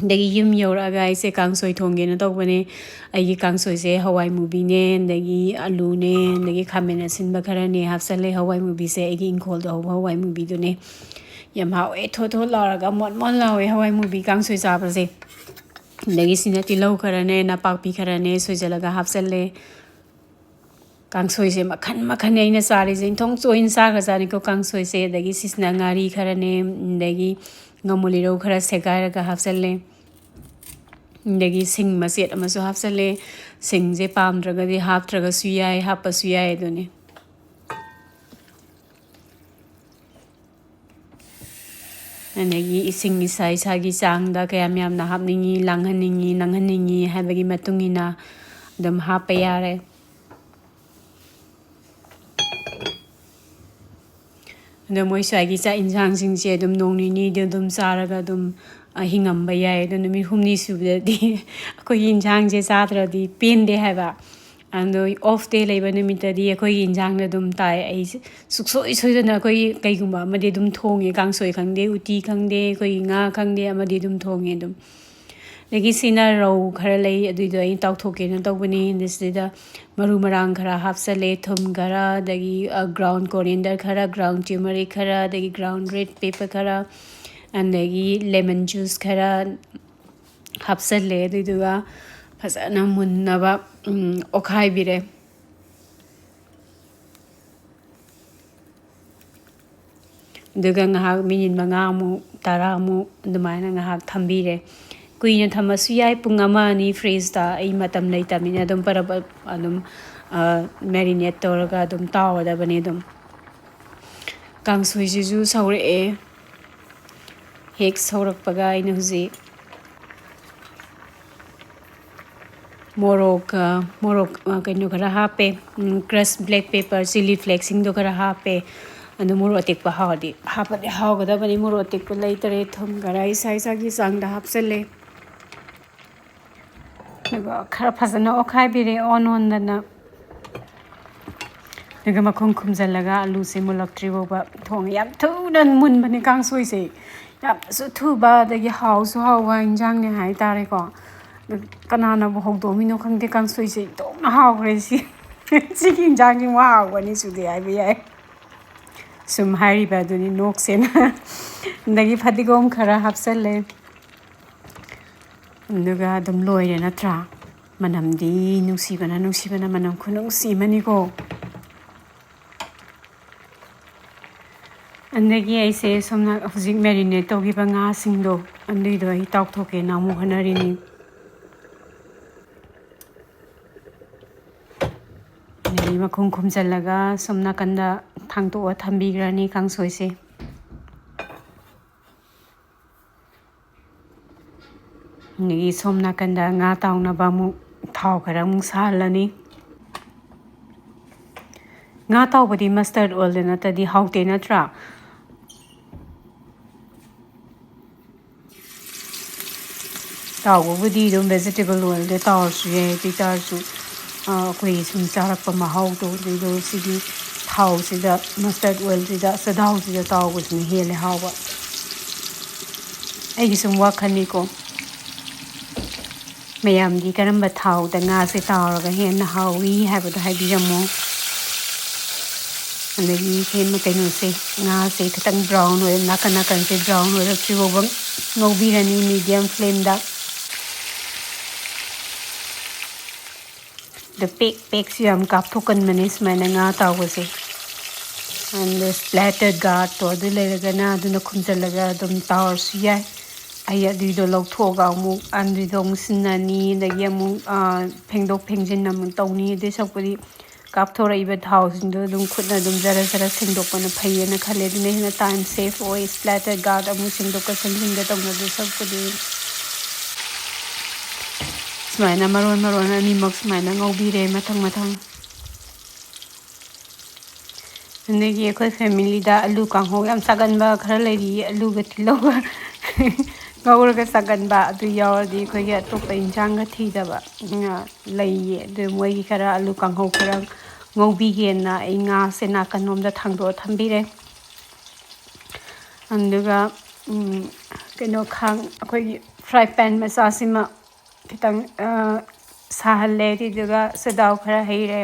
ꯑꯗꯒꯤ ꯌꯨꯝ ꯌꯧꯔꯛꯑꯒ ꯑꯩꯁꯦ ꯀꯥꯡꯁꯣꯏ ꯊꯣꯡꯒꯦꯅ ꯇꯧꯕꯅꯦ꯫ ꯑꯩꯒꯤ ꯀꯥꯡꯁꯣꯏꯁꯦ ꯍꯋꯥꯏ ꯃꯨꯕꯤꯅꯦ, ꯑꯗꯒꯤ ꯑꯂꯨꯅꯦ, ꯑꯗꯒꯤ ꯈꯥꯃꯦꯟ ꯑꯁꯤꯟꯕ ꯈꯔꯅꯦ ꯍꯥꯞꯆꯜꯂꯦ꯫ ꯍꯋꯥꯏ ꯃꯨꯕꯤꯁꯦ ꯑꯩꯒꯤ ꯏꯪꯈꯣꯜꯗ ꯍꯧꯕ ꯍꯋꯥꯏ ꯃꯨꯕꯤꯗꯨꯅꯦ꯫ ꯌꯥꯝ ꯍꯥꯎꯋꯦ, ꯊꯣꯠ ꯊꯣꯠ ꯂꯥꯎꯔꯒ ꯃꯣꯟ ꯃꯣꯟ ꯂꯥꯎꯋꯦ ꯍꯋꯥꯏ ꯃꯨꯕꯤ ꯀꯥꯡꯁꯣꯏ ꯆꯥꯕꯁꯦ꯫ ꯑꯗꯒꯤ ꯁꯤꯅ ꯇꯤꯜꯍꯧ ꯈꯔꯅꯦ, ꯅꯄꯥꯛꯄꯤ ꯈꯔꯅꯦ ꯁꯣꯏꯖꯜꯂꯒ ꯍꯥꯞꯆꯜꯂꯦ꯫ ꯀꯥꯡꯁꯣꯏꯁꯦ ꯃꯈꯟ ꯃꯈꯟꯅꯦ ꯑꯩꯅ ꯆꯥꯔꯤꯁꯦ, ꯏꯟꯊꯣꯡ ꯆꯣꯏꯅ ꯆꯥꯈ꯭ꯔꯖꯥꯠꯅꯤꯀꯣ ꯀꯥꯡꯁꯣꯏꯁꯦ꯫ ꯑꯗꯒꯤ ꯁꯤꯁꯤꯅ ꯉꯥꯔꯤ ꯈꯔꯅꯦ, ꯑꯗꯒꯤ ꯉꯥꯃꯨ ꯂꯤꯔꯧ ꯈꯔ ꯁꯦꯒꯥꯏꯔꯒ ꯍꯥꯞꯆꯜꯂꯦ꯫ ꯑꯗꯒꯤ ꯁꯤꯡ ꯃꯆꯦꯠ ꯑꯃꯁꯨ ꯍꯥꯞꯆꯜꯂꯦ꯫ ꯁꯤꯡꯁꯦ ꯄꯥꯝꯗ꯭ꯔꯒꯗꯤ ꯍꯥꯞꯇ꯭ꯔꯒꯁꯨ ꯌꯥꯏ, ꯍꯥꯞꯄꯁꯨ ꯌꯥꯏ ꯑꯗꯨꯅꯤ꯫ ꯑꯗꯒꯤ ꯏꯁꯤꯡ ꯏꯁꯥ ꯏꯁꯥꯒꯤ ꯆꯥꯡꯗ ꯀꯌꯥꯝ ꯌꯥꯝꯅ ꯍꯥꯞꯅꯤꯡꯉꯤ, ꯂꯥꯡꯍꯟꯅꯤꯡꯉꯤ, ꯅꯪꯍꯟꯅꯤꯡꯉꯤ ꯍꯥꯏꯕꯒꯤ ꯃꯇꯨꯡ ꯏꯟꯅ ꯑꯗꯨꯝ ꯍꯥꯞꯄ ꯌꯥꯔꯦ꯫ ꯑꯗꯣ ꯃꯣꯏ ꯁ꯭ꯋꯥꯏꯒꯤ ꯆꯥꯛ ꯌꯦꯟꯁꯥꯡꯁꯤꯡꯁꯦ ꯑꯗꯨꯝ ꯅꯣꯡ ꯅꯤꯅꯤꯗꯤ ꯑꯗꯨꯝ ꯆꯥꯔꯒ ꯑꯗꯨꯝ, ꯑ, ꯍꯤꯡꯉꯝꯕ ꯌꯥꯏ꯫ ꯑꯗꯣ ꯅꯨꯃꯤꯠ ꯍꯨꯝꯅꯤ ꯁꯨꯕꯗꯗꯤ ꯑꯩꯈꯣꯏꯒꯤ ꯌꯦꯟꯁꯥꯡꯁꯦ ꯆꯥꯗ꯭ꯔꯗꯤ ꯄꯦꯟꯗꯦ ꯍꯥꯏꯕ꯫ ꯑꯗꯣ ꯑꯣꯐ ꯗꯦ ꯂꯩꯕ ꯅꯨꯃꯤꯠꯇꯗꯤ ꯑꯩꯈꯣꯏꯒꯤ ꯌꯦꯟꯁꯥꯡꯗ ꯑꯗꯨꯝ ꯇꯥꯏ꯫ ꯑꯩꯁꯦ ꯁꯨꯡꯁꯣꯏ ꯁꯣꯏꯗꯅ ꯑꯩꯈꯣꯏꯒꯤ ꯀꯩꯒꯨꯝꯕ ꯑꯃꯗꯤ ꯑꯗꯨꯝ ꯊꯣꯡꯉꯦ, ꯀꯥꯡꯁꯣꯏ ꯈꯪꯗꯦ, ꯎꯇꯤ ꯈꯪꯗꯦ, ꯑꯩꯈꯣꯏꯒꯤ ꯉꯥ ꯈꯪꯗꯦ, ꯑꯃꯗꯤ ꯑꯗꯨꯝ ꯊꯣꯡꯉꯦ ꯑꯗꯨꯝ꯫ ꯑꯗꯒꯤ ꯁꯤꯅ ꯔꯧ ꯈꯔ ꯂꯩ, ꯑꯗꯨꯏꯗꯣ ꯑꯩ ꯇꯥꯎꯊꯣꯛꯀꯦꯅ ꯇꯧꯕꯅꯤ꯫ ꯑꯗ ꯁꯤꯗ ꯃꯔꯨ ꯃꯔꯥꯡ ꯈꯔ ꯍꯥꯞꯆꯜꯂꯦ, ꯊꯨꯝ ꯈꯔ, ꯑꯗꯒꯤ, ꯑ, ground coriander ꯈꯔ, ground turmeric ꯈꯔ, ꯑꯗꯒꯤ ground red pepper ꯈꯔ, ꯑꯗꯒꯤ lemon juice ꯈꯔ ꯍꯥꯞꯆꯜꯂꯦ꯫ ꯑꯗꯨꯏꯗꯨꯒ ꯐꯖꯅ ꯃꯨꯟꯅꯕ, ꯎꯝ, ꯑꯣꯠꯈꯥꯏꯕꯤꯔꯦ꯫ ꯑꯗꯨꯒ ꯉꯥꯏꯍꯥꯛ minute ꯃꯉꯥꯃꯨꯛ, ꯇꯔꯥꯃꯨꯛ ꯑꯗꯨꯃꯥꯏꯅ ꯉꯥꯏꯍꯥꯛ ꯊꯝꯕꯤꯔꯦ꯫ ꯀꯨꯏꯅ ꯊꯝꯃꯁꯨ ꯌꯥꯏ, ꯄꯨꯡ ꯑꯃ ꯑꯅꯤ fridgeꯇ꯫ ꯑꯩ ꯃꯇꯝ ꯂꯩꯇꯕꯅꯤꯅ ꯑꯗꯨꯝ ꯄꯔꯞ ꯄꯔꯞ ꯑꯗꯨꯝ, ꯑ, marinate ꯇꯧꯔꯒ ꯑꯗꯨꯝ ꯇꯥꯎꯒꯗꯕꯅꯤ ꯑꯗꯨꯝ꯫ ꯀꯥꯡꯁꯣꯏꯁꯤꯁꯨ ꯁꯧꯔꯛꯑꯦ꯫ ꯍꯦꯛ ꯁꯧꯔꯛꯄꯒ ꯑꯩꯅ ꯍꯧꯖꯤꯛ ꯃꯣꯔꯣꯛ, ꯑ, ꯃꯣꯔꯣꯛ, ꯑ, ꯀꯩꯅꯣ ꯈꯔ ꯍꯥꯞꯄꯦ, ꯎꯝ, crushed black pepper, chilli flakesꯁꯤꯡꯗꯣ ꯈꯔ ꯍꯥꯞꯄꯦ꯫ ꯑꯗꯨ ꯃꯣꯔꯣꯛ ꯑꯇꯦꯛꯄ ꯍꯥꯎꯔꯗꯤ, ꯍꯥꯞꯄꯗꯤ ꯍꯥꯎꯒꯗꯕꯅꯤ꯫ ꯃꯣꯔꯣꯛ ꯑꯇꯦꯛꯄ ꯂꯩꯇꯔꯦ꯫ ꯊꯨꯝ ꯈꯔ ꯏꯁꯥ ꯏꯁꯥꯒꯤ ꯆꯥꯡꯗ ꯍꯥꯞꯆꯜꯂꯦ꯫ ꯑꯗꯨꯒ ꯈꯔ ꯐꯖꯅ ꯑꯣꯠꯈꯥꯏꯕꯤꯔꯦ ꯑꯣꯟ ꯑꯣꯟꯗꯅ꯫ ꯑꯗꯨꯒ ꯃꯈꯨꯝ ꯈꯨꯝꯖꯤꯜꯂꯒ ꯑꯂꯨꯁꯦ ꯃꯨꯜꯂꯛꯇ꯭ꯔꯤ ꯐꯥꯎꯕ ꯊꯣꯡꯉꯦ꯫ ꯌꯥꯝ ꯊꯨꯅ ꯃꯨꯟꯕꯅꯦ ꯀꯥꯡꯁꯣꯏꯁꯦ꯫ ꯌꯥꯝꯅꯁꯨ ꯊꯨꯕ, ꯑꯗꯒꯤ ꯍꯥꯎꯁꯨ ꯍꯥꯎꯕ ꯏꯟꯖꯥꯡꯅꯦ ꯍꯥꯏꯇꯥꯔꯦꯀꯣ꯫ ꯑꯗꯨ ꯀꯅꯥꯅꯕꯨ ꯍꯧꯗꯣꯛꯑꯝꯃꯤꯅꯣ ꯈꯪꯗꯦ, ꯀꯥꯡꯁꯣꯏꯁꯦ ꯏꯇꯣꯝꯅ ꯍꯥꯎꯈ꯭ꯔꯦ꯫ ꯁꯤ, ꯁꯤꯒꯤ ꯏꯟꯖꯥꯡꯁꯤꯃꯨꯛ ꯍꯥꯎꯕꯅꯤ ꯁꯨꯗꯦ ꯍꯥꯏꯕ ꯌꯥꯏ꯫ ꯁꯨꯝ ꯍꯥꯏꯔꯤꯕ ꯑꯗꯨꯅꯤ, ꯅꯣꯛꯁꯦꯅ꯫ ꯑꯗꯒꯤ ꯐꯗꯤꯒꯣꯝ ꯈꯔ ꯍꯥꯞꯆꯜꯂꯦ꯫ ꯑꯗꯨꯒ ꯑꯗꯨꯝ ꯂꯣꯏꯔꯦ ꯅꯠꯇ꯭ꯔꯥ? ꯃꯅꯝꯗꯤ ꯅꯨꯡꯁꯤꯕꯅ, ꯅꯨꯡꯁꯤꯕꯅ, ꯃꯅꯝ ꯈꯨꯅꯨꯡꯁꯤ ꯑꯃꯅꯤꯀꯣ꯫ ꯑꯗꯒꯤ ꯑꯩꯁꯦ ꯁꯣꯝꯅ ꯍꯧꯖꯤꯛ marinate ꯇꯧꯈꯤꯕ ꯉꯥꯁꯤꯡꯗꯣ, ꯑꯗꯨꯏꯗꯣ ꯑꯩ ꯇꯥꯎꯊꯣꯛꯀꯦꯅ ꯑꯃꯨꯛ ꯍꯣꯠꯅꯔꯤꯅꯤ꯫ ꯑꯗꯒꯤ ꯃꯈꯨꯝ ꯈꯨꯝꯖꯤꯜꯂꯒ ꯁꯣꯝ ꯅꯥꯀꯟꯗ ꯊꯥꯡꯇꯣꯛꯑ ꯊꯝꯕꯤꯈ꯭ꯔꯅꯤ ꯀꯥꯡꯁꯣꯏꯁꯦ꯫ ꯑꯗꯒꯤ ꯁꯣꯝ ꯅꯥꯀꯟꯗ ꯉꯥ ꯇꯥꯎꯅꯕ ꯑꯃꯨꯛ ꯊꯥꯎ ꯈꯔ ꯑꯃꯨꯛ ꯁꯥꯍꯜꯂꯅꯤ꯫ ꯉꯥ ꯇꯥꯎꯕꯗꯤ mustard oilꯗ ꯅꯠꯇ꯭ꯔꯗꯤ ꯍꯥꯎꯇꯦ ꯅꯠꯇ꯭ꯔꯥ? ꯇꯥꯎꯕꯕꯨꯗꯤ ꯑꯗꯨꯝ vegetable oilꯗ ꯇꯥꯎꯔꯁꯨ ꯌꯥꯏ, ꯑꯗꯨ ꯑꯣꯏ ꯇꯥꯔꯁꯨ, ꯑ, ꯑꯩꯈꯣꯏꯒꯤ ꯁꯨꯝ ꯆꯥꯔꯛꯄ ꯃꯍꯥꯎꯗꯣ, ꯑꯗꯨꯏꯗꯣ ꯁꯤꯒꯤ ꯊꯥꯎꯁꯤꯗ, mustard oilꯁꯤꯗ, ꯆꯊꯥꯎꯁꯤꯗ ꯇꯥꯎꯕꯁꯤꯅ ꯍꯦꯜꯂꯦ ꯍꯥꯎꯕ꯫ ꯑꯩꯒꯤ ꯁꯨꯝ ꯋꯥꯈꯜꯅꯤꯀꯣ꯫ ꯃꯌꯥꯝꯗꯤ ꯀꯔꯝꯕ ꯊꯥꯎꯗ ꯉꯥꯁꯦ ꯇꯥꯎꯔꯒ ꯍꯦꯟꯅ ꯍꯥꯎꯏ ꯍꯥꯏꯕꯗꯣ ꯍꯥꯏꯕꯤꯔꯝꯃꯣ꯫ ꯑꯗꯒꯤ ꯁꯦꯝꯕ ꯀꯩꯅꯣꯁꯦ, ꯉꯥꯁꯦ ꯈꯤꯇꯪ brown ꯑꯣꯏꯔ, ꯅꯥꯀꯟ ꯅꯥꯀꯟꯁꯦ brown ꯑꯣꯏꯔꯛꯇ꯭ꯔꯤ ꯐꯥꯎꯕ ꯉꯧꯕꯤꯔꯅꯤ medium flameꯗ꯫ ꯑꯗ ꯄꯦꯛ ꯄꯦꯛꯁꯨ ꯌꯥꯝ ꯀꯥꯞꯊꯣꯛꯀꯟꯕꯅꯦ ꯁꯨꯃꯥꯏꯅ ꯉꯥ ꯇꯥꯎꯕꯁꯦ꯫ ꯑꯗ splatter guardꯇꯣ ꯑꯗꯨ ꯂꯩꯔꯒꯅ ꯑꯗꯨꯅ ꯈꯨꯝꯖꯤꯜꯂꯒ ꯑꯗꯨꯝ ꯇꯥꯎꯔꯁꯨ ꯌꯥꯏ꯫ ꯑꯩ ꯑꯗꯨꯏꯗꯣ ꯂꯧꯊꯣꯛꯑꯒ ꯑꯃꯨꯛ ꯑꯗꯨꯏꯗꯣ ꯑꯃꯨꯛ ꯁꯤꯖꯤꯟꯅꯅꯤ, ꯑꯗꯒꯤ ꯑꯃꯨꯛ, ꯑ, ꯐꯦꯡꯗꯣꯛ ꯐꯦꯡꯖꯤꯟ ꯑꯃꯨꯛ ꯇꯧꯅꯤ꯫ ꯑꯗꯨꯏ ꯁꯔꯨꯛꯄꯨꯗꯤ ꯀꯥꯞꯊꯣꯔꯛꯏꯕ ꯊꯥꯎꯁꯤꯡꯗꯣ ꯑꯗꯨꯝ ꯈꯨꯠꯅ ꯑꯗꯨꯝ ꯖꯔ ꯖꯔ ꯁꯦꯡꯗꯣꯛꯄꯅ ꯐꯩꯌꯦꯅ ꯈꯜꯂꯦ꯫ ꯑꯗꯨꯅ ꯍꯦꯟꯅ time save ꯑꯣꯏ꯫ Splatter guard ꯑꯃꯨꯛ ꯁꯦꯡꯗꯣꯛꯀ ꯁꯦꯡꯖꯤꯟꯒ ꯇꯧꯅꯗꯣꯏ ꯁꯔꯨꯛꯄꯨꯗꯤ꯫ ꯁꯨꯃꯥꯏꯅ ꯃꯔꯣꯟ ꯃꯔꯣꯟ ꯑꯅꯤꯃꯛ ꯁꯨꯃꯥꯏꯅ ꯉꯧꯕꯤꯔꯦ ꯃꯊꯪ ꯃꯊꯪ꯫ ꯑꯗꯒꯤ ꯑꯩꯈꯣꯏ familyꯗ ꯑꯂꯨ ꯀꯥꯡꯍꯧ ꯌꯥꯝ ꯆꯥꯒꯟꯕ ꯈꯔ ꯂꯩꯔꯤ꯫ ꯑꯂꯨꯒ ꯇꯤꯜꯍꯧꯒ ꯉꯧꯔꯒ ꯆꯥꯒꯟꯕ ꯑꯗꯨ ꯌꯥꯎꯔꯗꯤ ꯑꯩꯈꯣꯏꯒꯤ ꯑꯇꯣꯞꯄ ꯏꯟꯁꯥꯡꯒ ꯊꯤꯗꯕ, ꯎꯝ, ꯂꯩꯌꯦ꯫ ꯑꯗꯨ ꯃꯣꯏꯒꯤ ꯈꯔ ꯑꯂꯨ ꯀꯥꯡꯍꯧ ꯈꯔ ꯉꯧꯕꯤꯒꯦꯅ ꯑꯩ ꯉꯥꯁꯦ ꯅꯥꯀꯟꯂꯣꯝꯗ ꯊꯥꯡꯗꯣꯛꯑ ꯊꯝꯕꯤꯔꯦ꯫ ꯑꯗꯨꯒ, ꯎꯝ, ꯀꯩꯅꯣ, ꯈꯥꯡ, ꯑꯩꯈꯣꯏꯒꯤ fry pan ꯃꯆꯥꯁꯤꯃ ꯈꯤꯇꯪ, ꯑ, ꯁꯥꯍꯜꯂꯦ꯫ ꯑꯗꯨꯗꯨꯒ ꯁꯗꯥꯎ ꯈꯔ ꯍꯩꯔꯦ꯫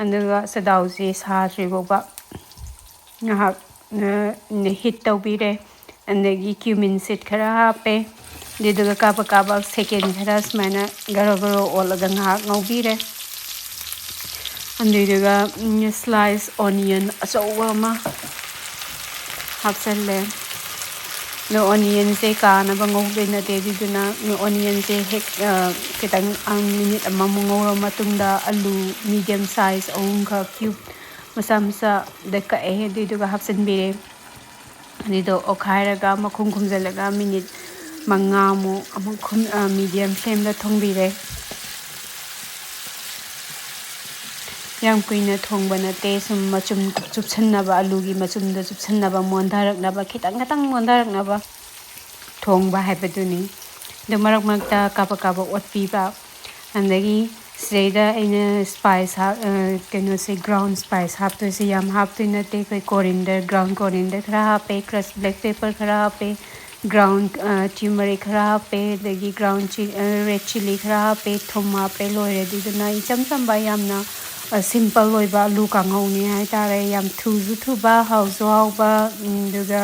ꯑꯗꯨꯒ ꯁꯗꯥꯎꯁꯤ ꯁꯥꯗ꯭ꯔꯤ ꯐꯥꯎꯕ ꯉꯥꯏꯍꯥꯛ, ꯑ, heat ꯇꯧꯕꯤꯔꯦ꯫ ꯑꯗꯒꯤ cumin seed ꯈꯔ ꯍꯥꯞꯄꯦ꯫ ꯑꯗꯨꯗꯨꯒ ꯀꯥꯕꯛ ꯀꯥꯕꯛ second ꯈꯔ ꯁꯨꯃꯥꯏꯅ ꯒꯔꯣ ꯒꯔꯣ ꯑꯣꯠꯂꯒ ꯉꯥꯏꯍꯥꯛ ꯉꯧꯕꯤꯔꯦ꯫ ꯑꯗꯨꯏꯗꯨꯒ, ꯎꯝ, slice onion ꯑꯆꯧꯕ ꯑꯃ ꯍꯥꯞꯆꯜꯂꯦ꯫ ꯑꯗꯣ onionꯁꯦ ꯀꯥꯅꯕ ꯉꯧꯗꯣꯏ ꯅꯠꯇꯦ, ꯑꯗꯨꯗꯨꯅ onionꯁꯦ ꯍꯦꯛ, ꯑ, ꯈꯤꯇꯪ, ꯑ, minute ꯑꯃꯃꯨꯛ ꯉꯧꯔ ꯃꯇꯨꯡꯗ ꯑꯂꯨ medium size ꯑꯍꯨꯝꯈꯛ cube ꯃꯆꯥ ꯃꯆꯥꯗ ꯀꯛꯑꯦ, ꯑꯗꯨꯏꯗꯨꯒ ꯍꯥꯞꯆꯤꯟꯕꯤꯔꯦ꯫ ꯑꯗꯨꯏꯗꯣ ꯑꯣꯠꯈꯥꯏꯔꯒ ꯃꯈꯨꯝ ꯈꯨꯝꯖꯤꯜꯂꯒ minute ꯃꯉꯥꯃꯨꯛ ꯑꯃꯨꯛ ꯈꯨꯝ-, ꯑ, medium flameꯗ ꯊꯣꯡꯕꯤꯔꯦ꯫ ꯌꯥꯝ ꯀꯨꯏꯅ ꯊꯣꯡꯕ ꯅꯠꯇꯦ, ꯁꯨꯝ ꯃꯆꯨꯝ ꯆꯨꯞꯁꯟꯅꯕ, ꯑꯂꯨꯒꯤ ꯃꯆꯨꯝꯗꯣ ꯆꯨꯞꯁꯟꯅꯕ, ꯃꯣꯟꯊꯔꯛꯅꯕ, ꯈꯤꯇꯪ ꯈꯤꯇꯪ ꯃꯣꯟꯊꯔꯛꯅꯕ ꯊꯣꯡꯕ ꯍꯥꯏꯕꯗꯨꯅꯤ꯫ ꯑꯗꯨ ꯃꯔꯛ ꯃꯔꯛꯇ ꯀꯥꯕꯛ ꯀꯥꯕꯛ ꯑꯣꯠꯄꯤꯕ꯫ ꯑꯗꯒꯤ ꯁꯤꯗꯩꯗ ꯑꯩꯅ spice ꯍꯥꯞ-, ꯑ, ꯀꯩꯅꯣꯁꯦ, ground spice ꯍꯥꯞꯇꯣꯏꯁꯦ ꯌꯥꯝ ꯍꯥꯞꯇꯣꯏ ꯅꯠꯇꯦ꯫ ꯑꯩꯈꯣꯏ coriander, ground coriander ꯈꯔ ꯍꯥꯞꯄꯦ, crushed black pepper ꯈꯔ ꯍꯥꯞꯄꯦ, ꯒ꯭ꯔꯥꯎꯟ ꯇ꯭ꯌꯨꯃꯔꯤꯛ ꯈꯔ ꯍꯥꯞꯄꯦ, ꯑꯗꯒꯤ ꯒ꯭ꯔꯥꯎꯟ ꯔꯦꯗ ꯆꯤꯂꯤ ꯈꯔ ꯍꯥꯞꯄꯦ, ꯊꯨꯝ ꯍꯥꯞꯄꯦ, ꯂꯣꯏꯔꯦ꯫ ꯑꯗꯨꯗꯨꯅ ꯏꯆꯝ ꯆꯝꯕ, ꯌꯥꯝꯅ ꯁꯤꯝꯄꯜ ꯑꯣꯏꯕ ꯑꯂꯨ ꯀꯥꯡꯉꯧꯅꯤ ꯍꯥꯏꯇꯥꯔꯦ꯫ ꯌꯥꯝ ꯊꯨꯁꯨ ꯊꯨꯕ, ꯍꯥꯎꯁꯨ ꯍꯥꯎꯕ, ꯎꯝ, ꯑꯗꯨꯒ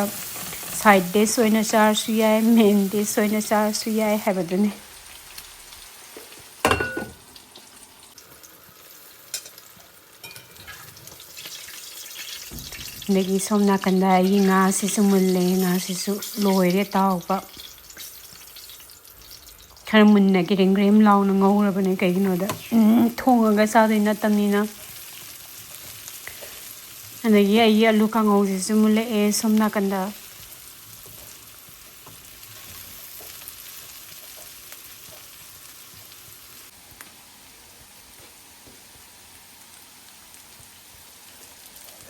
ꯁꯥꯏꯠ ꯗꯤꯁ ꯑꯣꯏꯅ ꯆꯥꯔꯁꯨ ꯌꯥꯏ, ꯃꯦꯟ ꯗꯤꯁ ꯑꯣꯏꯅ ꯆꯥꯔꯁꯨ ꯌꯥꯏ ꯍꯥꯏꯕꯗꯨꯅꯤ꯫ ꯑꯗꯒꯤ ꯁꯣꯝ ꯅꯥꯀꯟꯗ ꯑꯩꯒꯤ ꯉꯥꯁꯤꯁꯨ ꯃꯨꯜꯂꯦ, ꯉꯥꯁꯤꯁꯨ ꯂꯣꯏꯔꯦ ꯇꯥꯎꯕ꯫ ꯈꯔ ꯃꯨꯟꯅ ꯒ꯭ꯔꯦꯝ ꯒ꯭ꯔꯦꯝ ꯂꯥꯎꯅ ꯉꯧꯔꯕꯅꯦ, ꯀꯩꯒꯤꯅꯣꯗ, ꯎꯝ, ꯊꯣꯡꯉꯒ ꯆꯥꯗꯣꯏ ꯅꯠꯇꯕꯅꯤꯅ꯫ ꯑꯗꯒꯤ ꯑꯩꯒꯤ ꯑꯂꯨ ꯀꯥꯡꯉꯧꯁꯤꯁꯨ ꯃꯨꯜꯂꯛꯑꯦ ꯁꯣꯝ ꯅꯥꯀꯟꯗ꯫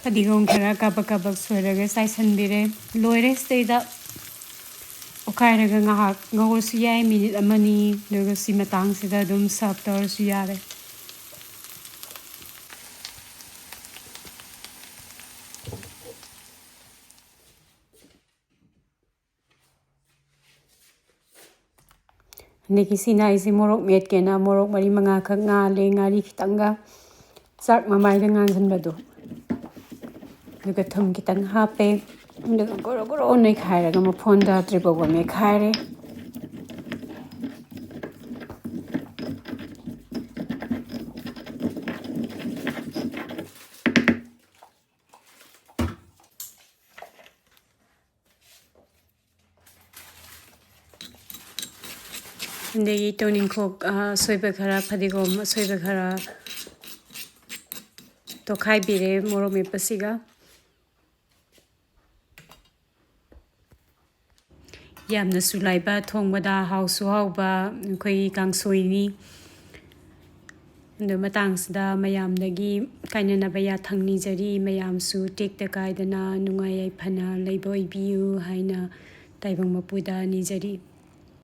ꯐꯗꯤꯒꯣꯝ ꯈꯔ ꯀꯥꯕꯛ ꯀꯥꯕꯛ ꯁꯣꯏꯔꯒ ꯆꯥꯏꯁꯤꯟꯕꯤꯔꯦ꯫ ꯂꯣꯏꯔꯦ ꯁꯤꯗꯩꯗ꯫ ꯑꯣꯠꯈꯥꯏꯔꯒ ꯉꯥꯏꯍꯥꯛ ꯉꯧꯔꯁꯨ ꯌꯥꯏ, ꯃꯤꯅꯤꯠ ꯑꯃꯅꯤ, ꯑꯗꯨꯒ ꯁꯤ ꯃꯇꯥꯡꯁꯤꯗ ꯑꯗꯨꯝ ꯁꯔꯞ ꯇꯧꯔꯁꯨ ꯌꯥꯔꯦ꯫ ꯑꯗꯒꯤ ꯁꯤꯅ ꯑꯩꯁꯦ ꯃꯣꯔꯣꯛ ꯃꯦꯠꯀꯦꯅ ꯃꯣꯔꯣꯛ ꯃꯔꯤ ꯃꯉꯥꯈꯛ ꯉꯥꯜꯂꯦ, ꯉꯥꯔꯤ ꯈꯤꯇꯪꯒ, ꯆꯥꯛ ꯃꯃꯥꯏꯗ ꯉꯥꯟꯁꯤꯟꯕꯗꯣ, ꯑꯗꯨꯒ ꯊꯨꯝ ꯈꯤꯇꯪ ꯍꯥꯞꯄꯦ꯫ ꯑꯗꯨꯒ ꯒꯣꯔꯣ ꯒꯣꯔꯣ ꯅꯩꯈꯥꯏꯔꯒ ꯃꯐꯣꯟ ꯇꯥꯗ꯭ꯔꯤ ꯐꯥꯎꯕ ꯃꯦꯠꯈꯥꯏꯔꯦ꯫ ꯑꯗꯒꯤ ꯇꯨꯅꯤꯡꯈꯣꯛ, ꯑ, ꯑꯁꯣꯏꯕ ꯈꯔ, ꯐꯗꯤꯒꯣꯝ ꯑꯁꯣꯏꯕ ꯈꯔ ꯇꯣꯠꯈꯥꯏꯕꯤꯔꯦ ꯃꯣꯔꯣꯛ ꯃꯦꯠꯄꯁꯤꯒ꯫ ꯌꯥꯝꯅꯁꯨ ꯂꯥꯏꯕ, ꯊꯣꯡꯕꯗ ꯍꯥꯎꯁꯨ ꯍꯥꯎꯕ ꯑꯩꯈꯣꯏꯒꯤ ꯀꯥꯡꯁꯣꯏꯅꯤ꯫ ꯑꯗꯨ ꯃꯇꯥꯡꯁꯤꯗ ꯃꯌꯥꯝꯗꯒꯤ ꯀꯥꯏꯅꯅꯕ ꯌꯥꯊꯪ ꯅꯤꯖꯔꯤ꯫ ꯃꯌꯥꯝꯁꯨ ꯇꯦꯛꯇ ꯀꯥꯏꯗꯅ ꯅꯨꯡꯉꯥꯏ ꯌꯥꯏꯐꯅ ꯂꯩꯕ ꯑꯣꯏꯕꯤꯌꯨ ꯍꯥꯏꯅ ꯇꯥꯏꯕꯪ ꯃꯄꯨꯗ ꯅꯤꯖꯔꯤ꯫